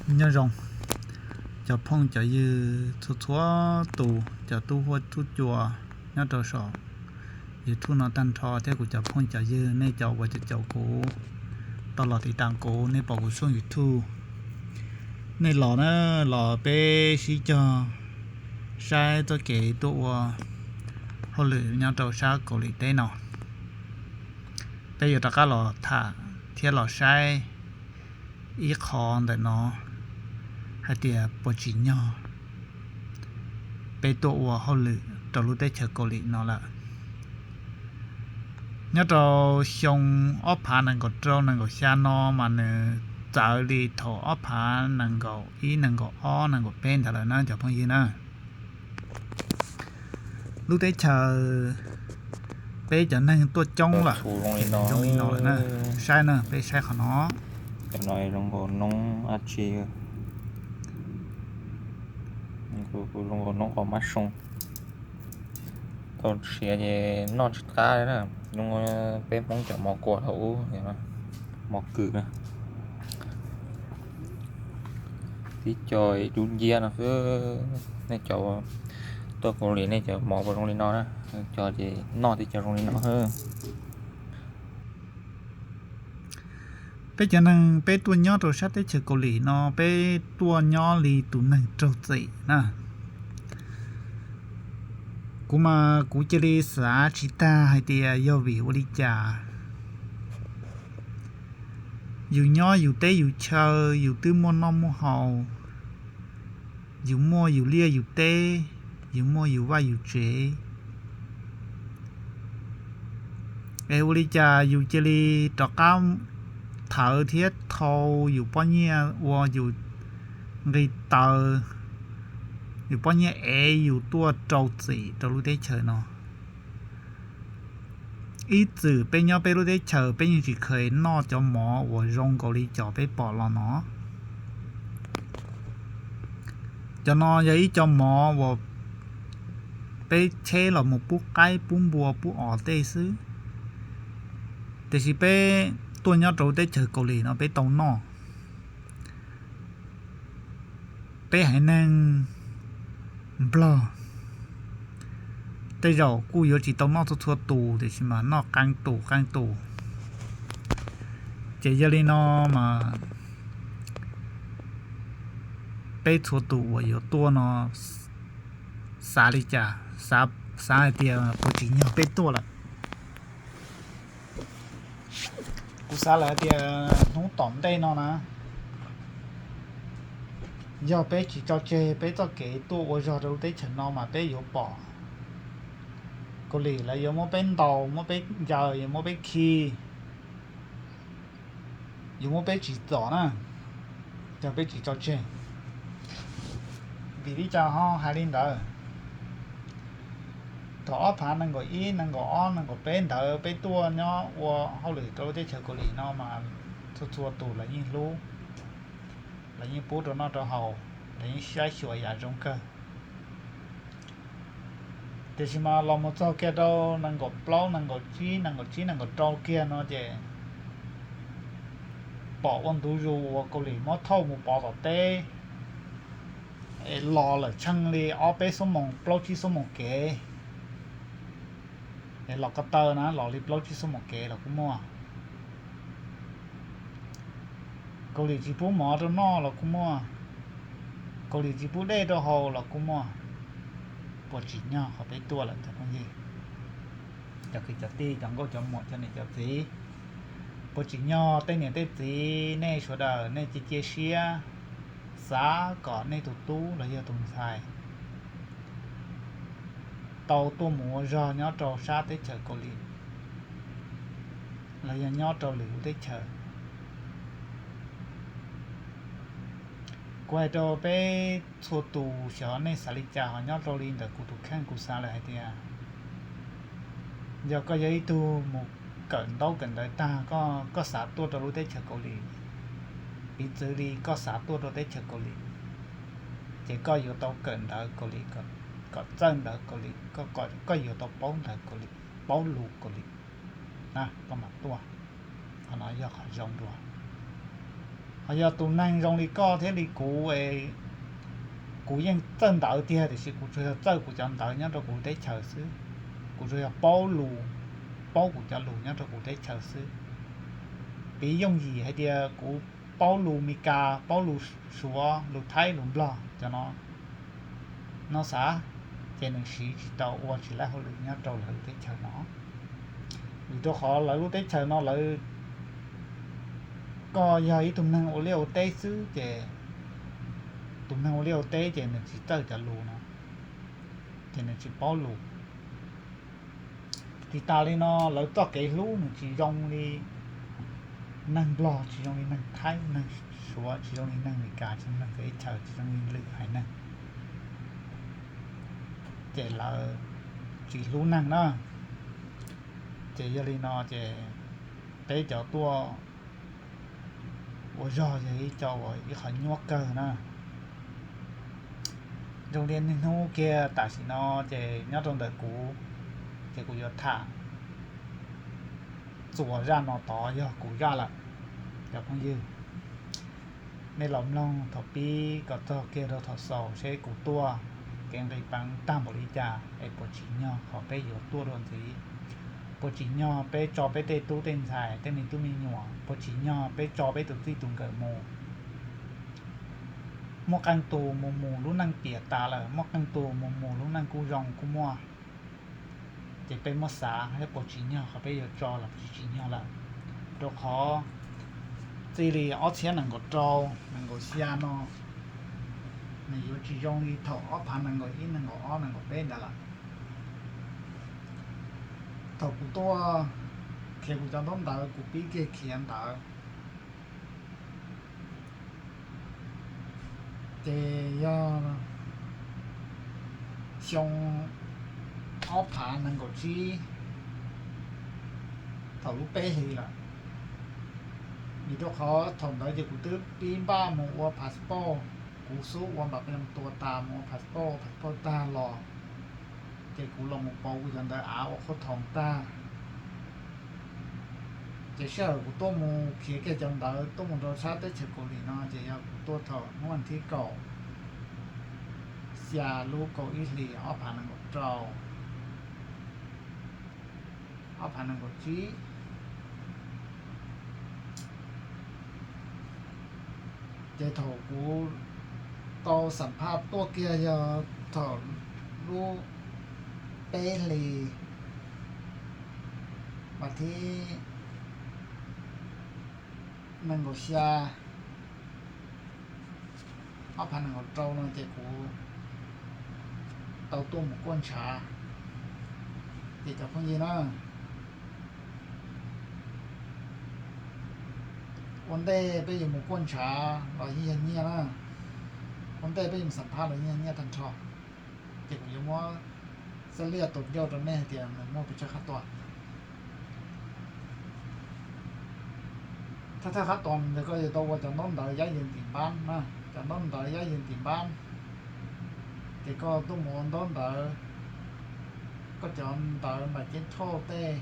Nyob zoo cov phooj cov ywg txhua txhua tus, cov tub huab tub cua nyob rau saum YouTube no tag nrho thiab kuv cov phooj cov ywg, nej cov uas caum caum kuv, tau los tiv tas kuv, nej pom kuv tshooj YouTube, nej los na, los peb sib cog saib txoj kev tuaj ua hauj lwm nyob rau sab Kaus Lim teb no. Peb yuav rov qab los tham thiab los saib ib qho ntawm no hais tias puas tsim nyog peb tuaj ua hauj lwm rau lub teb chaws Kaus Lim no lawm. Nyob rau xyoo ob phav nees nkaum rau nees nkaum xya no mas nws txawv li thaum ob phav nees nkaum ib nees nkaum ob nees nkaum peb ntawd lawm na cov phooj ywg na. Lub teb chaws peb cov neeg tuaj coob lawm, zoo li no lawm na. Saib na, peb saib qhov no. Cov no zoo nkaus noob dab tsi, kuv zoo nkaus noob qos mab soo. Tau siav ces noj tsis qab li na. Peb Hmoob cov mov kuam thaum ub, mov kws na. Tib co dub nciab no xwb. Nej cov tuaj Kaus Lim nej cov mov puas zoo li no na? Cov ces noj tib co zoo li no xwb. Peb cov neeg peb tuaj nyob rau sab teb chaws Kaus Lim no peb tuaj nyob li tus neeg raug txim na. Kuv mas kuv cia li xav tsis tag hais tias yog vim ua li cas. Yus nyob yus teb yus chaw, yus twb muaj noj muaj haus, yus muaj yus liaj yus teb, yus muaj yus vaj yus tsev, es ua li cas yus cia li rov qab thawv thiab thau yus pob nyiaj ua yus nqi taw, yus pob nyiaj ev yus tuaj rau txim rau lub teb chaws no. Ib txwm peb nyob peb lub teb chaws peb yeej tsis kheev noj cov mov uas zoo nkaus li cov peb pom los no. Cov no yog ib co mov uas peb cheb los mus pub qaib pub npua pub os tej xwb, tiam sis peb tuaj nyob rau teb chaws Kaus Lim no peb tau noj. Peb haiv neeg Nplog tej zaum kuj yuav tsis tau noj txhua txhua tus, tiam sis mas noj qee tus qee tus. Ces yog li no mas peb txhua tus uas yuav tuaj no xav li cas, xav hais tias puas tsim nyog peb tuaj lawm? Kuv xav lawm hais tias hnub tom ntej no na, yog peb tsis tso tseg peb txoj kev tuaj ua zog rau lub teb chaws no mas peb yuav pom Kaus Lim lawv yuav muab peb ntaus, muab peb ncaws, yuav muab peb khi, yuav muab peb tsim txom na, yog peb tsis tso tseg. Vim li cas ho hais li ntawd? Thaum ob phav nees nkaum ib, nees nkaum ob, nees nkaum peb ntawd peb tuaj nyob ua hauj lwm rau lub teb chaws Kaus Lim no mas txhua txhua tus lawv yeej hlub, lawv yeej pub rau noj rau haus, lawv yeej saib xyuas yam zoo kawg. Tiam sis mas los mus txog kiag rau nees nkaum plaub, nees nkaum tsib, nees nkaum tsib, nees nkaum rau kiag no ces pom ua ntu zus uas Kaus Lim muab thauj mus pov tom teb, es los lawm tsheej li ob peb xuab moos plaub tsib xuab moos kev. Es los ko taw na los li plaub tsib xuab moos kev los kuj muaj. Kaus Lim tsis pub mov rau noj los kuj muaj. Kaus Lim tsis pub dej rau haus los kuj muaj. Puas tsim nyog qhov peb tuaj lawm cov phooj ywg, cov kwv cov tij, cov nkauj cov muam, cov niam cov txiv? Puas tsim nyog tej niam tej txiv nej sawv daws nej cia cia siab xav kom nej tus tub los yog tus ntxhais tau tuaj mus ua zog nyob rau sab teb chaws Kaus Lim los yog nyob rau lwm lub teb chaws? Kuv hais rau peb txhua tus xyov nej xav li cas, ho nyob rau li ntawm kuv tus kheej kuv xav lawm hais tias yog koj yog ib tug mus kawm ntaub kawm ntawv tag, koj xav tuaj rau lub teb chaws Kaus Lim, piv txwv li koj xav tuaj rau teb chaws Kaus Lim, ces koj yuav tau kawm ntawv Kaus Lim, kom txawj ntawv Kaus Lim, koj yuav tau paub ntawv Kaus Lim, paub lus Kaus Lim na koj mam tuaj. Qhov no yog qhov zoo dua. Ho yog tus neeg zoo li koj thiab li kuv es, kuv yeej txawj ntawv tiag tiam sis kuv tsuas yog txawj kuv cov ntawv nyob rau kuv teb chaws xwb, kuv tsuas yog paub lus, paub kuv cov lus nyob rau kuv teb chaws xwb. Piv yooj yim hais tias kuv paub lus Meskas, paub lus Suav, lus Thaib, lus Nplog cov no, no xav, ces nws siv tsis tau ua tsis laib hauj lwm nyob rau lawv lub teb chaws no. Vim rau qhov lawv lub teb chaws no lawv, koj yog ib tug neeg ua liaj ua teb xwb ces, tus neeg ua liaj ua teb ces nws tsis txawj cov lus no, ces nws tsis paub lus. Tsis tas li no lawv txoj kev hlub nws tsis zoo li neeg Nplog, tsis zoo li neeg Thaib, neeg Suav, tsis zoo li neeg Meskas, tsis zoo li neeg teb chaws, tsis zoo li lwm haiv neeg, ces lawv tsis hlub neeg na. Ces yog li no ces peb cov tuaj ua zog yog ib co uas ib qhov nyuaj kawg na. Zoo li niaj hnub kiag tam sim no ces nyob rau ntawm kuv, ces kuv yuav tham txuas zaj no tod yog kuv zaj lawm. Cov phooj ywg, nej los mloog thaum pib kom txog kiag rau thaum xaus seb kuv tuaj kev nqis peev tag npaum li cas es puas tsim nyog qhov peb yuav tuaj dua ntxiv, puas tsim nyog peb tso peb tej tub tej ntxhais tej me tub me nyuam, puas tsim nyog peb tso peb tus txij tus nkawm mus. Muaj qee tus mus mus lub neej piam tas lawm, muaj qee tus mus mus lub neej kuj zoo kuj muaj. Ces peb muab xav saib puas tsim nyog qhov peb yuav tso los puas tsis tsim nyog lawm. Rau qhov txij li ob txhiab nees nkaum rau, nees nkaum xya no, nws yuav tsis zoo li thaum ob phav nees nkaum ib, nees nkaum ob, nees nkaum peb ntawd lawm. Thaum kuv tuaj khiav kuv cov ntaub ntawv, kuv pib kiag khiav ntawd, ces yog xyoo ob phav nees nkaum tsib, thaum lub peb hlis lawm. Vim rau qhov thaum ntawd ces kuv twb pib npaj mus ua passport, kuv xub ua npam qee tua tas mus ua passport, ua passport tag los, ces kuv los mus pauv kuv cov ntawv av ua qhuab thoos tag. Ces sij hawm kuv tuaj mus khiav kiag cov ntawv tuaj mus rau sab teb chaws Kaus Lim no ces yog kuv tuaj thaum hnub vas thib kaum xya lub kaum ib hlis ob phav nees nkaum rau, ob phav nees nkaum tsib. Ces thaum kuv tau xam phaj tuaj kiag yog thaum lub peb hlis vas thib nees nkaum xya ob phav nees nkaum rau no ces kuv tau tuaj mus kuaj ntshav. Ces cov phooj ywg na, ua ntej peb yuav mus kuaj ntshav los yeej yog nyiaj na, ua ntej peb yuav mus xam phaj los yeej yog nyiaj tag nrho. Ces kuv yuav muab xab liaj tus ncauj rau nej hais tias nws muaj pes tsawg qhab tua. Thawj thawj qhab tua ntawd koj yuav tau ua cov ntaub ntawv yab yws tim npab na, cov ntaub ntawv yab yws tim npab. Ces koj tuaj mus ua ntaub ntawv, koj cov ntawv npam ceeb thauj tej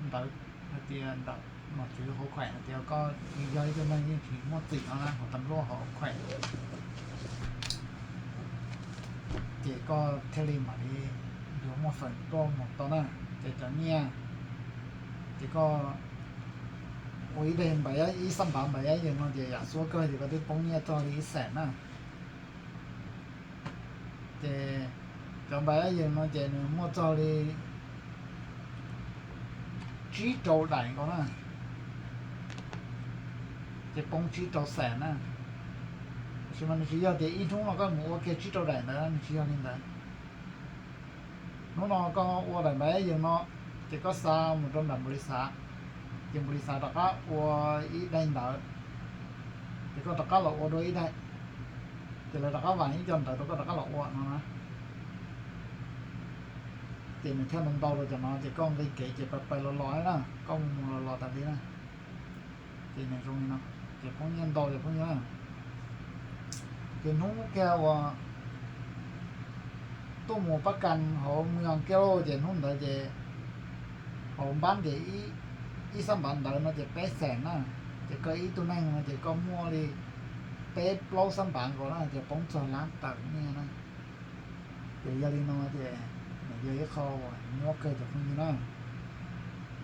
ntawv hais tias ntawm nom tswv hauv khuem hais tias koj yog ib tug neeg yeej tsis muaj txim no na, hauv tas luaj hauv khuem, ces koj thiaj li mam li yuav muaj feem tuaj mus tau na. Ces cov nyiaj, ces koj ua ib daim npav, ib xab npav npav yab yees no ces yam xuab kawg ces koj twb poob nyiaj txog li ib xees na. Ces cov npav yab yees no ces nws muaj txog li tsib rau daim nkaus na, ces poob tsib rau xees na. Tab sis mas nws tsis yog tias ib hnub no koj mus ua kiag tsib rau daim ntawd, nws tsis yog li ntawd. Hnub no koj ua daim npav yab yees no, ces koj xa mus rau nram npaum li xav, ces npaum li xav rov qab ua ib daim ntawd, ces koj rov qab los ua dua ib daim, ces lawv rov qab vam ib co ntawd rau koj rov qab los ua no na. Ces nws thiaj ntau ntau rau cov no, ces koj nqi kev ces pais pais los los na, koj mus mus los los tas li na. Ces nws zoo li no, ces poob nyiaj ntau ces poob nyiaj na. Ces hnub kiag uas tuaj mus pab kas hauv Moos Yoos kiag lauj, ces hnub ntawd ces hauv npab ces ib xab npav ntawd no ces peb xees na. Ces koj ib tug neeg no ces koj muaj li peb plaub xab npav nkaus na ces poob txog lab tawm nyiaj na. Ces yog li no ces nws yog ib qho uas nyuaj kawg cov phooj ywg na.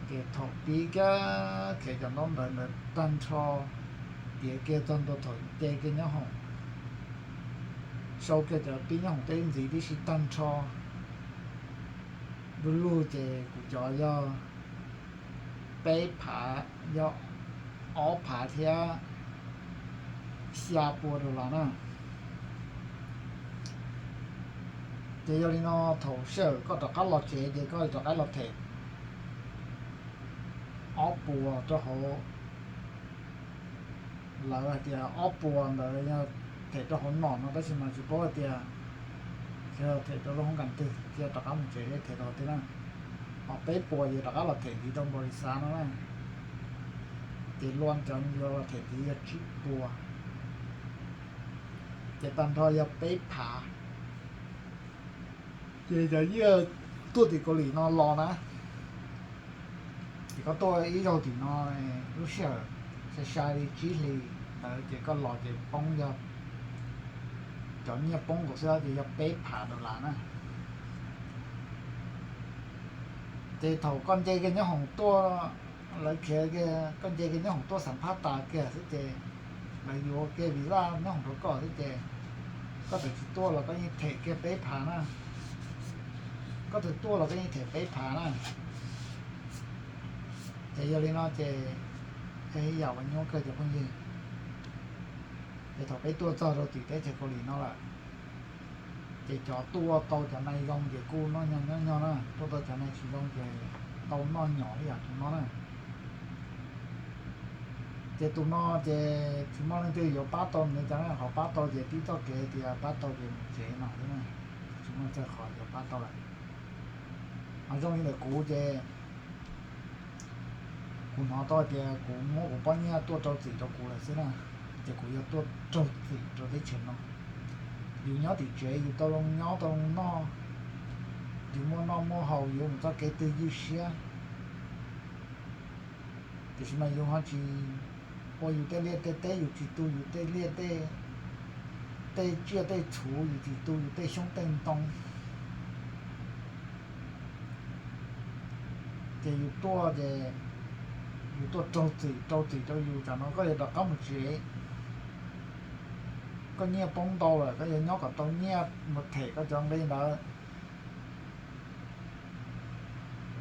Ces thaum pib kiag khiav cov ntaub ntawv ntawd tag nrho, tiav kiag txog ntua thaum nce kiag nyob hoom, sau kiag cov pib nyob hoom tej ntxiv tib si tag nrho, du lug ces kuv cov yog peb phav, yog ob phav thiab xya pua dollar na. Ces yog li no thaum sij hawm koj rov qab los tsev ces koj rov qab los them ob puas rau hauv, lawv hais tias ob puas ntawd yog them rau hauv nom no tab sis mas tsis paub hais tias them rau lub hoob kas twg thiaj rov qab mus tsev them rau twg na. Ho peb puas ces rov qab los them ntxiv rau npaum li xav no na. Ces luaj cov yuav los them ntxiv yog tsib puas, ces tag nrho yog peb phav. Ces cov nyiaj tuaj tim Kaus Lim no los na, ces koj tuaj ib zaug tim no, lub sij hawm sai sai li tsib hlis ntawd ces koj los ces poob yog cov nyiaj poob nkaus xwb ces yog peb phav dollar na. Ces thaum koj nce kiag nyob hoom tuaj, lawv khiav kiag koj nce kiag nyob hoom tuaj xam phaj tas kiag xwb ces lawv yuav kiag visa nyob hoom rau koj xwb ces koj txawm tsis tuaj los koj yeej them kiag peb phav na. Koj txawm tuaj los koj yeej them peb phav na. Ces yog li no ces yog ib yam uas nyuaj kawg cov phooj ywg. Ces thaum peb tuaj txog rau tim teb chaws Kaus Lim no lawm, ces cov tuaj tau cov nai zoo ces kuj noj nyob nyob na, tuaj tau cov nai tsis zoo ces tau noj nyom ib yam tus no na. Ces tus no ces tsis muaj leej twg yuav pab tau nws cas na, qhov pab tau ces tib txoj kev tias pab tau ces mus tsev no xwb na, tsis muaj txawj qhov yuav pab tau lawm. Ho zoo li ntawm kuv ces kuv hnov tau tias kuv muab kuv pob nyiaj tuaj rau txim rau kuv lawm xwb na, ces kuv yog tuaj raug txim rau teb chaws no. Yus nyob tim tsev yus tau zoo nyob tau zoo noj, yus muaj noj muaj haus yuav mus txoj kev twg ywj siab, tiam sis mas yus ho tsis ua yus tej liaj tej teb, yus tsis tu yus tej liaj tej, tej tsiaj tej txhu, yus tsis tu yus tej xyoob tej ntoo. Ces yus tuaj ces yus tuaj raug txim, rau txim rau yus, tsam no koj yuav rov qab mus tsev, koj nyiaj poob ntau lawm, koj yuav nyob kom tau nyiaj mus them koj cov nqi ntawd.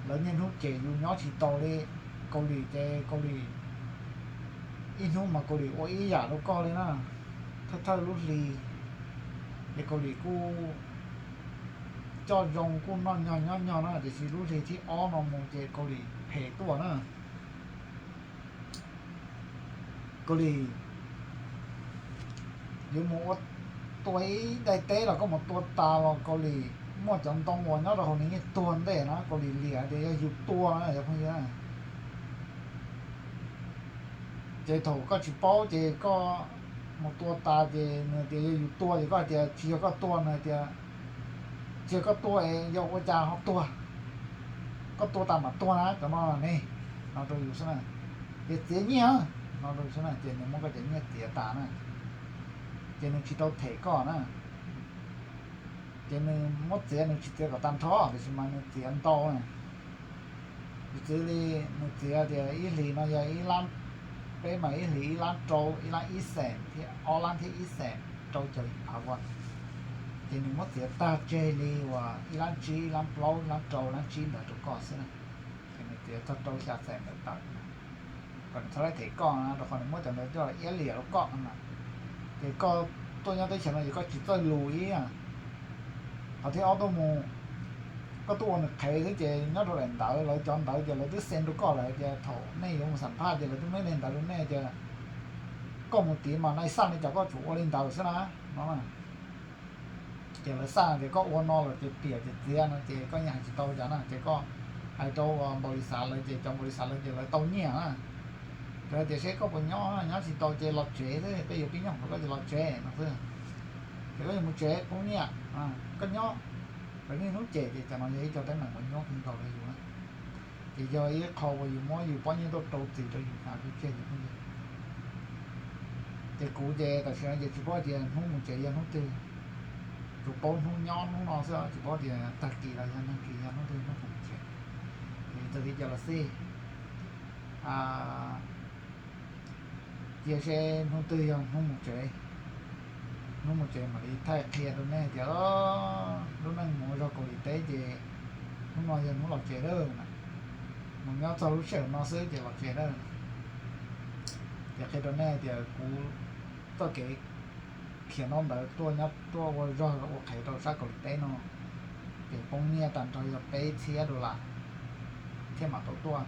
Lawv niaj hnub cem yus nyob tsis tau li. Kaus Lim ces Kaus Lim ib hnub mas Kaus Lim ua ib yam rau koj li na, thawj thawj lub hli. Ces Kaus Lim kuj coj zoo kuj noj nyog nyob nyog na, tiam sis lub hli thib ob no mus ces Kaus Lim phem tuaj na. Kaus Lim yuav mus ua, tua ib daim teb los koj mus tua tas los Kaus Lim muaj cov ntoo uas nyob rau hauv nws yeej tuag ntej na, Kaus Lim liam tias yog yus tua na cov phooj ywg. Ces thaum koj tsis paub ces koj mus tua tas ces nws tias yog yus tua, ces koj hais tias tsis yog koj tua, nws tias tsis yog koj tua es yog ua cas ho tuag, koj tua tas mam tuag na, cov no ne, no rau yus xwb na. Ces txiav nyiaj no rau yus xwb na, ces nws muab koj cov nyiaj txiav tas na, ces nws tsis tau them koj na, ces nws muab txiav, nws tsis txiav kom tag nrho tiam sis mas nws txiav ntau na. Piv txwv li nws txiav tias ib hlis no yog ib lab, peb mas ib hlis ib lab rau, ib lab ib xees thiab ob lab thiab ib xees rau caum yim phav vuos, ces nws muab txiav tag tseg li uas ib lab tsib, ib lab plaub, ib lab rau, ib lab tsib ntawd rau koj xwb na. Ces nws txiav txog rau xya xees ntawd tawm, kom nws txhob laib them koj na, rau qhov nws muab cov ntawd coj los iab liam rau koj na. Ces koj tuaj nyob teb chaws no ces koj tsis txawj lus ib yam. Qhov thib ob tuaj mus, koj tuaj ua nws qhev xwb ces nyob rau daim ntawv, lawv cov ntawv ces lawv twb xee rau koj lawm tias thaum nej yuav mus xam phaj ces lawv twb muab daim ntawv rau nej tias koj mus tid mas nais xaj li cas koj tsum ua li ntawd xwb na, no. Ces lawv xaj tias koj ua no lawm ces piam ces txiav no ces koj yeej hais tsis tau cas na, ces koj hais rau npaum li xav lawv ces cov npaum li xav lawv ces lawv tau nyiaj na. Lawv tias seb koj puas nyob, nyob tsis tau ces los tsev xwb, peb yuav pib nyob hauv koj ces los tsev no xwb. Ces koj yuav mus tsev poob nyiaj, koj nyob, lawv niaj hnub cem ces cov no yog ib co teeb meem uas nyuaj kawg nkaus rau yus na. Ces yog ib qho uas yus muab yus pob nyiaj tuaj rau txim rau yus hnav pub tseg yus phooj ywg. Ces kuv ces tam sim no ces tsis paub tias hnub mus tsev yog hnub twg, tsuas paub hnub nyob hnub no xwb, tsis paub tias tag kis los yog nag kis yog hnub twg hnub kuv mus tsev. Ces txawm li cas los xij, cia seb hnub twg yog hnub mus tsev, hnub mus tsev mam li thaij qhia rau nej tias lub neej mus ua zog Kaus Lim teb ces hnub no yog hnub los tsev lawm na, mus nyob txog lub sij hawm no xwb ces los tsev lawm. Ces qhia rau nej tias kuv txoj kev khiav ntaub ntawv tuaj nyob tuaj ua zog ua qhev rau sab Kaus Lim teb no, ces poob nyiaj tag nrho yog peb txhiab dollar thiaj mam tau tuaj.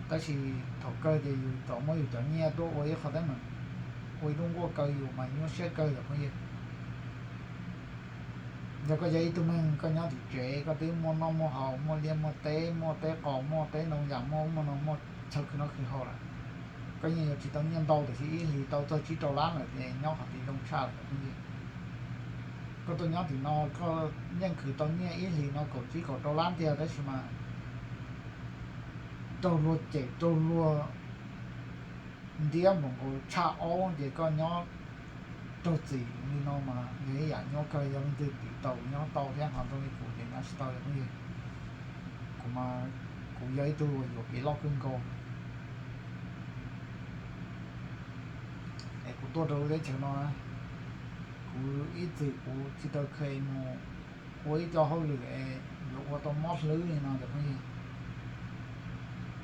Tab sis thaum kawg ces yus tau muab yus cov nyiaj tuaj ua ib qho teeb meem, ua ib lub nkuaj kaw yus mas nyuaj siab kawg yom phooj ywg. Yog koj yog ib tug neeg koj nyob tim tsev koj twb muaj noj muaj haus, muaj liaj muaj teb, muaj teb qos, muaj teb ntoo yas, muaj ub muaj no, muaj chaw khwv noj khwv haus lawm, koj yeej yuav tsis tau nyiaj ntau, tiam sis ib hlis tau txog tsib rau lab lawm ces nyob qhov twg zoo tshaj lawm phooj ywg. Koj tuaj nyob tim no koj yeej khwv tau nyiaj ib hlis no kaum tsib kaum rau lab tiag, tab sis mas raug luag cem raug luag ntiab npaum nkaus tshaj aub ces koj nyob raug txim li no mas yog ib yam nyuaj kawg. Yog leej twg tiv taus nyob tau thiab, ho zoo li kuv ces nyob tsis tau phooj ywg. Kuv mas kuv yog ib tug uas yuam kev loj kawg nkaus es kuv tuaj rau lub teb chaws no, kuv ib txwm kuv tsis tau kheev mus ua ib co hauj lwm es yuav ua tau mob hlwb li no cov phooj ywg.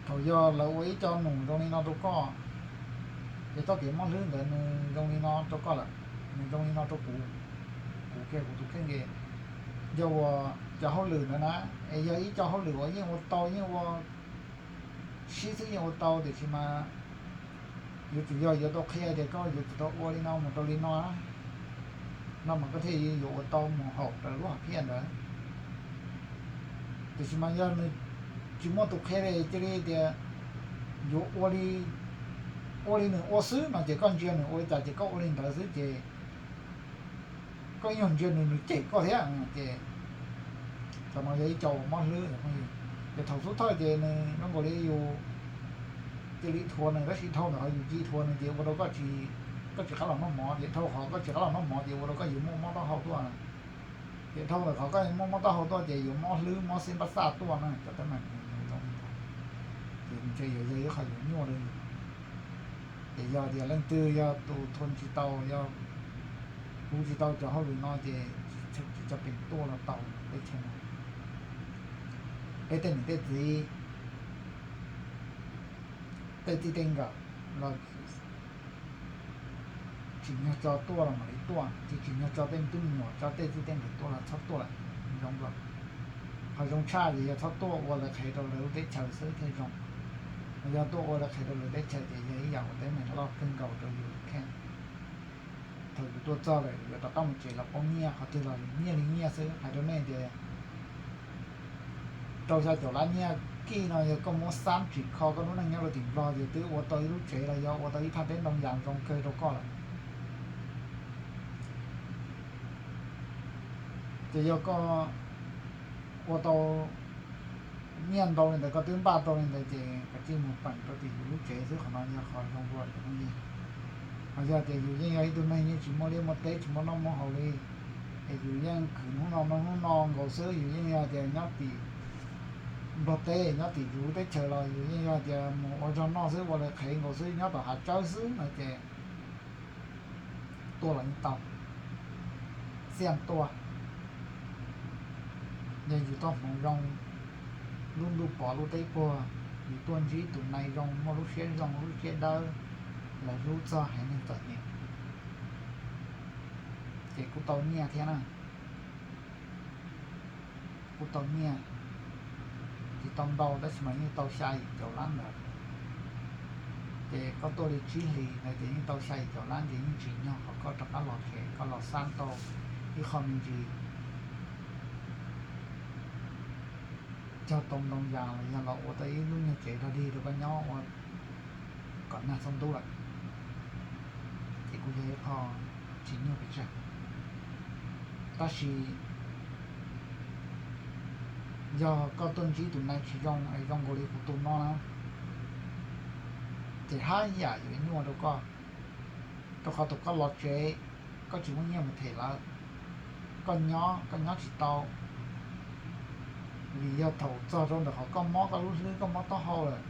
Thaum yog lawv ua ib co num zoo li no rau koj, ces txoj kev mob hlwb ntawd nws zoo li no rau koj lawm, nws zoo li no rau kuv, kuv kiag kuv tus kheej nce. Yog uas cov hauj lwm ntawd na, es yog ib co hauj lwm uas yeej ua tau yeej ua sib xwb yeej ua tau, tiam sis mas yuav tsum yog yuav tau qhia tias koj yuav tsum tau ua li no mus rau li no, no mas koj thiaj yuav ua tau mus haum raws lub hom phiaj ntawd. Tiam sis mas yog nws tsis muaj tus qhia li, cia li tias yuav ua li, ua li nws ua xwb no ces koj ntsia nws ua li cas ces koj ua li ntawd xwb ces koj yeej ntsia nws, nws cem koj thiab ces cov no yog ib co uas mob hlwb os phooj ywg. Ces thaum xub thawj ces nws zoo nkaus li yus cia li thuav nws, tab sis dhau ntawm qhov yus cia li thuav nws ces ua rau koj tsis, koj tsis qab los noj mov, ces dhau qhov koj tsis qab los noj mov ces ua rau koj yuav muaj mob taub hau tuaj. Ces dhau ntawm qhov koj muaj mob taub hau tuaj ces yuav mob hlwb mob xib npab xaj tuaj na, cov teeb meem zoo li ntawd. Ces ntshe yuav yog ib qho yuav nyuaj rau yus. Ces yog tias leej twg yog tus thuav tsis tau, yog kuv tsis tau cov hauj lwm no ces tsis tso pes tuaj los tau teb chaws no. Peb tej niam tej txiv, tej txij tej nkawm los tsim nyog tso tuaj los mam li tuaj, tsis tsim nyog tso tej me tub me nyuam tso tej txij tej nkawm tuaj los txhob tuaj lawm, zoo dua. Qhov zoo tshaj ces yog txhob tuaj ua lawv qhev rau lawv lub teb chaws xwb thiaj zoo. Yog tuaj ua lawv qhev rau lawv teb chaws ces yog ib yam uas teeb meem loj kawg nkaus rau yus kheej. Thaum yus tuaj txog lawm yuav rov qab mus tsev los poob nyiaj, qhov twg los nyiaj li nyiaj xwb. Hais rau nej tias rau xya caum lab nyiaj kij no yog koj muab xab tsim kho koj lub neej nyob rau tim Nplog ces twb ua tau ib lub tsev los yog ua tau ib thaj teb ntoo yas zoo kawg rau koj lawm. Ces yog koj ua tau nyiaj ntau li ntawd, koj twb npaj tau li ntawd ces kav tsij mus peem rau tim yus lub tsev xwb, qhov no yog qhov zoo dua cov phooj ywg. Ho yog tias yus yeej yog ib tug neeg yeej tsis muaj liaj muaj teb tsis muaj noj muaj haus li, es yus yeej khwv hnub no noj hnub no nkaus xwb, yus yeej yog tias nyob tim Nplog teb nyob tim yus lub teb chaws los yus yeej yog tias mus ua zog noj xwb ua lawv qhev nkaus xwb nyob tom hav tsawb xwb no ces tuaj los yeej tau, xiaj tuaj. Yog yus txoj hmoov zoo, lub ntuj pom lub teb puag, yus tuaj ntsib tus nai zoo muaj lub siab zoo lub siab dawb, lawv hlub txog haiv neeg txom nyem, ces kuj tau nyiaj thiab na. Kuj tau nyiaj, tsis tau ntau tab sis mas yeej tau xya yim caum lab ntawd. Ces koj tuaj li tsib hlis ntawd ces yeej tau xya yim caum lab ces yeej tsim nyog qhov koj rov qab los tsev koj los xab tau ib qho me ntsis, cog tau ntoo yas los yog los ua tau ib lub nyuag tsev rog dig rau koj nyob ua kom nag txhob ntub lawm, ces kuj yog ib qho tsis nyuaj pes tsawg. Tab sis yog koj tuaj ntsib tus nai tsis zoo es zoo nkaus li kuv tus no na, ces haj yam yuav nyuaj rau koj. Rau qhov thaum koj los tsev, koj tsis muaj nyiaj mus them lawv, koj nyob koj nyob tsis tau, vim yog thaum txog rau ntawm qhov koj mob koj lub hlwb koj mob taub hau lawm,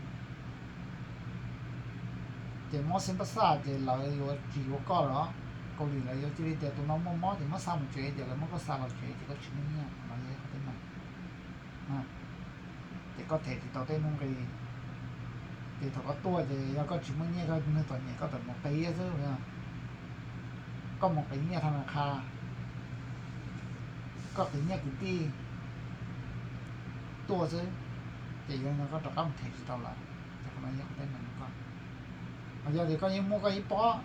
ces mob xib pab xaj ces lawv yuav tsis yuav koj lawm. Kaus lim lawv yuav cia li tias tus no muaj mob ces muab xa mus tsev, ces lawv muab koj xa los tsev ces koj tsis muaj nyiaj, qhov no yog ib qhov teeb meem. Ces koj them tsis tau tej nuj nqis, ces thaum koj tuaj ces yog koj tsis muaj nyiaj, koj neeg txom nyem koj tawm mus qiv xwb, koj mus qiv nyiaj tha na qha, koj qiv nyiaj kwv tij tuaj xwb, ces yog li no koj rov qab mus them tsis tau lawm. Ces qhov no yog qhov teeb meem rau koj. Ho yog tias koj yeej muaj koj ib pob,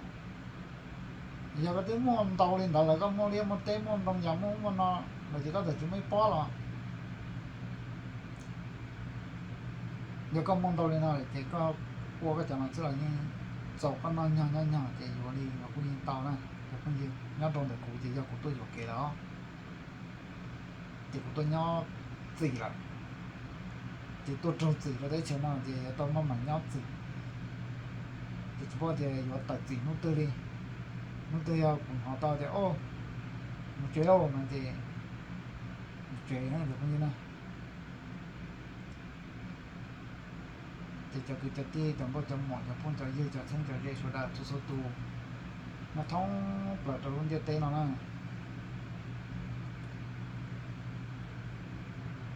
yog koj twb muaj ntau li ntawd lawm, koj muaj liaj muaj teb muaj ntoo yas muaj ub muaj no lawm ces koj txawm tsis muaj ib pob los, yog koj muaj ntau li no lawm ces koj ua koj cov no xwb los yeej txaus koj noj nyog nyob nyog ces yuav li los kuj yeej tau na. Cov phooj ywg, nyob rau ntawm kuv ces yog kuv tuaj yuam kev lawm os, ces kuv tuaj nyob txim lawm, ces tuaj raug txim rau teb chaws no ces yuav tau maj mam nyob txim. Ces tsis paub tias yuav tawm txim hnub twg li. Hnub twg yog kuv hnov tau tias, o, mus tsev lauj no ces mus tsev na cov phooj ywg na. Ces cov kwv cov tij, cov nkauj cov muam, cov phooj cov ywg, cov txheeb cov ze sawv daws txhua txhua tus, nyob thoob plaws rau lub ntiaj teb no na,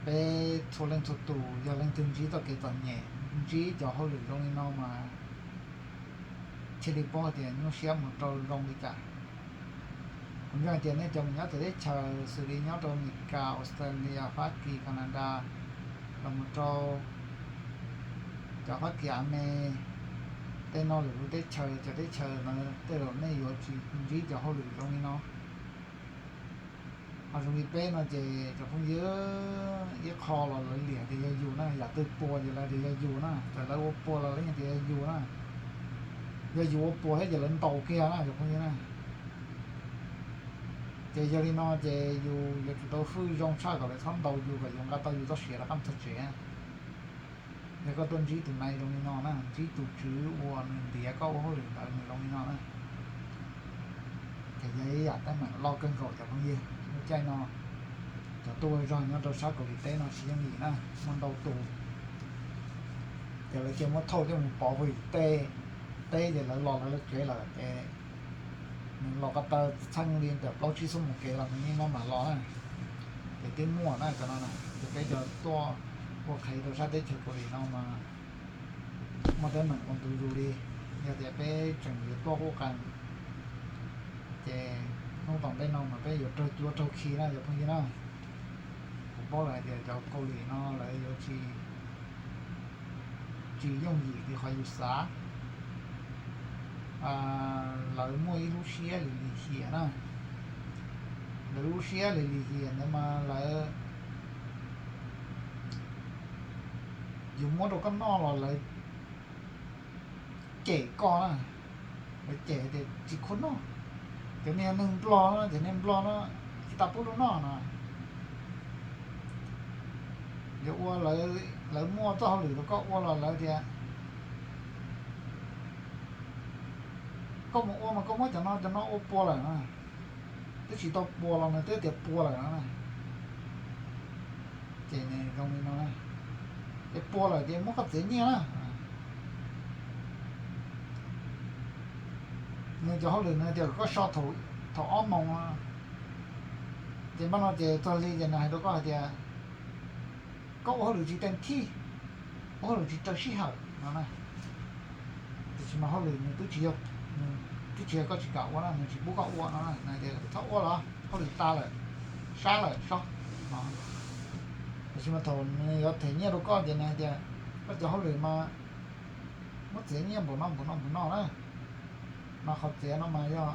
peb txhua leej txhua tus yog leej twg ntsib txoj kev txom nyem, ntsib cov hauj lwm zoo li no mas thiaj li paub hais tias nyuaj siab mus rau zoo li cas. Kuv ntseeg hais tias nej cov mus nyob txawv teb chaws xws li nyob rau Amelikas, Australia, Fab Kis, Canada, los mus rau cov Fab Kis, Ames, tej no lwm lub teb chaws, cov teb chaws ntawd tej zaum nej yuav tsis ntsib cov hauj lwm zoo li no. Ho zoo li peb no ces cov phooj ywg, ib qho los lawv liam tias yog yus na, yam twg puas ces lawv tias yog yus na, txawm lawv ua puas los lawv yeej tias yog yus na. Yog yus ua puas thiab ces lawv ntaus kiag na cov phooj ywg na. Ces yog li no ces yus yuav tsum tau hwj zoo tshaj kom lawv txhob ntaus yus kom yus nqa tau yus txoj sia rov qab txog tsev. Yog koj tuaj ntsib tus nai zoo li no na, ntsib tus tswv uas nws ntiav koj ua hauj lwm ntawd nws zoo li no na, ces yog ib yam teeb meem loj kawg nkaus cov phooj ywg. Lub caij no cov tuaj ua zog nyob rau sab Kaus Lim teb no tsis yooj yim na, muaj ntau tus. Ces lawv cia muab thauj coj mus pov hauv tej teb ces lawv los lawv lawv tsev lawm ces nws los ko taw txheej li ntawm plaub tsib xuab moos kev los nws yeej maj mam los na. Ces twb muaj na cov no na, ces peb cov tuaj ua qhev rau sab teb chaws Kaus Lim no mas muaj teeb meem ua ntu zus li. Yog tias peb tseem yuav tuaj qub qees ces hnub tom ntej no mas peb yuav raug cuab raug khi na cov phooj ywg na. Kuv paub lawm hais tias cov Kaus Lim no lawv yuav tsis, tsis yooj yim li qhov yus xav. Lawv muaj ib lub siab li lim hiam na. Lawv lub siab li lim hiam ntawd mas lawv, yus muab rau koj noj los lawv cem koj na. Lawv cem tias tsis khuv noj, ces nej yog neeg Nplog no ces nej Nplog no tsis tas pub rau noj no. Yuav ua, lawv muaj txoj hauj lwm rau koj ua los lawv tias koj mus ua mas koj muab cov no cov no ua puas lawm na. Twb tsis tau puas los nws twb tias puas lawm no na. Ces nws zoo li no na, ces puas lawm ces muab koj txiav nyiaj na. Nws cov hauj lwm nws tias kom koj so thaum ob moos, ces npaj no ces txog li ces nws hais rau koj hais tias koj ua hauj lwm tsis teem thij, ua hauj lwm tsis raws sij hawm no na. Tiam sis mas hauj lwm nws twb tsis yog, twb tsis yog koj tsis kam ua na, nws tsis pub koj ua no na, nws tias txhob ua los hauj lwm tas lawm, sab lawm sob no. Tiam sis mas thaum nws yuav them nyiaj rau koj ces nws hais tias koj cov hauj lwm mas muab txiav nyiaj npaum no npaum no npaum no na. Mas qhov txiav no mas yog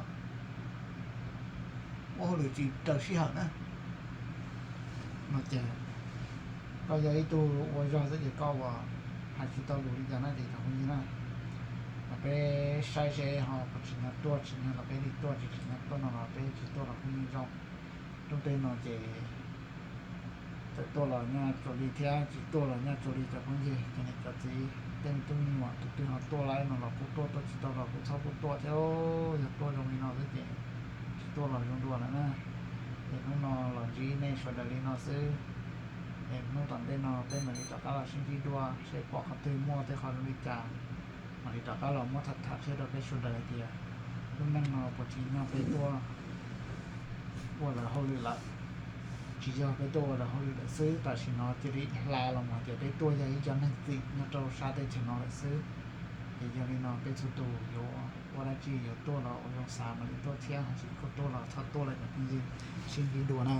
ua hauj lwm tsis raws sij hawm na. No ces koj yog ib tug ua zog xwb ces koj ua hais tsis tau lus li cas na ces cov phooj ywg na. Los peb saib seb ho puas tsim nyog tuaj, tsim nyog los peb li tuaj, tsis tsim nyog tuaj no los peb tsis tuaj los kuj yeej zoo. Rooj teb no ces Txawm tuaj los nyaj tsuas li thiab tsis tuaj los nyaj tsuas li cov phooj ywg, cov niam cov txiv, tej me tub me nyuam, tus twg ho tuaj laib no los kuj tuaj, tuaj tsis tau los kuj txhob kuj tuaj thiab. Yog tuaj zoo li no xwb ces tsis tuaj los zoo dua lawm na. Es hnub no los ntsib nej sawv daws li no xwb. Es hnub tom ntej no peb mam li rov qab los sib ntsib dua seb pom qhov twg muaj tej qhov zoo li cas, mam li rov qab los muab tham tham thiab rau peb sawv daws hais tias lub neej no puas tsim nyog peb tuaj ua lawv hauj lwm lawm. Tsis yog peb tuaj ua lawv hauj lwm lawm xwb, tam sim no cia li hla los mus hais tias peb tuaj yog ib co neeg txim nyob rau sab teb chaws no lawm xwb. Es yog li no peb txhua tus yuav ua dab tsi yuav tuaj los ua zoo xav mam li tuaj thiab, ho tsis tuaj los txhob tuaj lawm cov phooj ywg, sib ntsib dua na.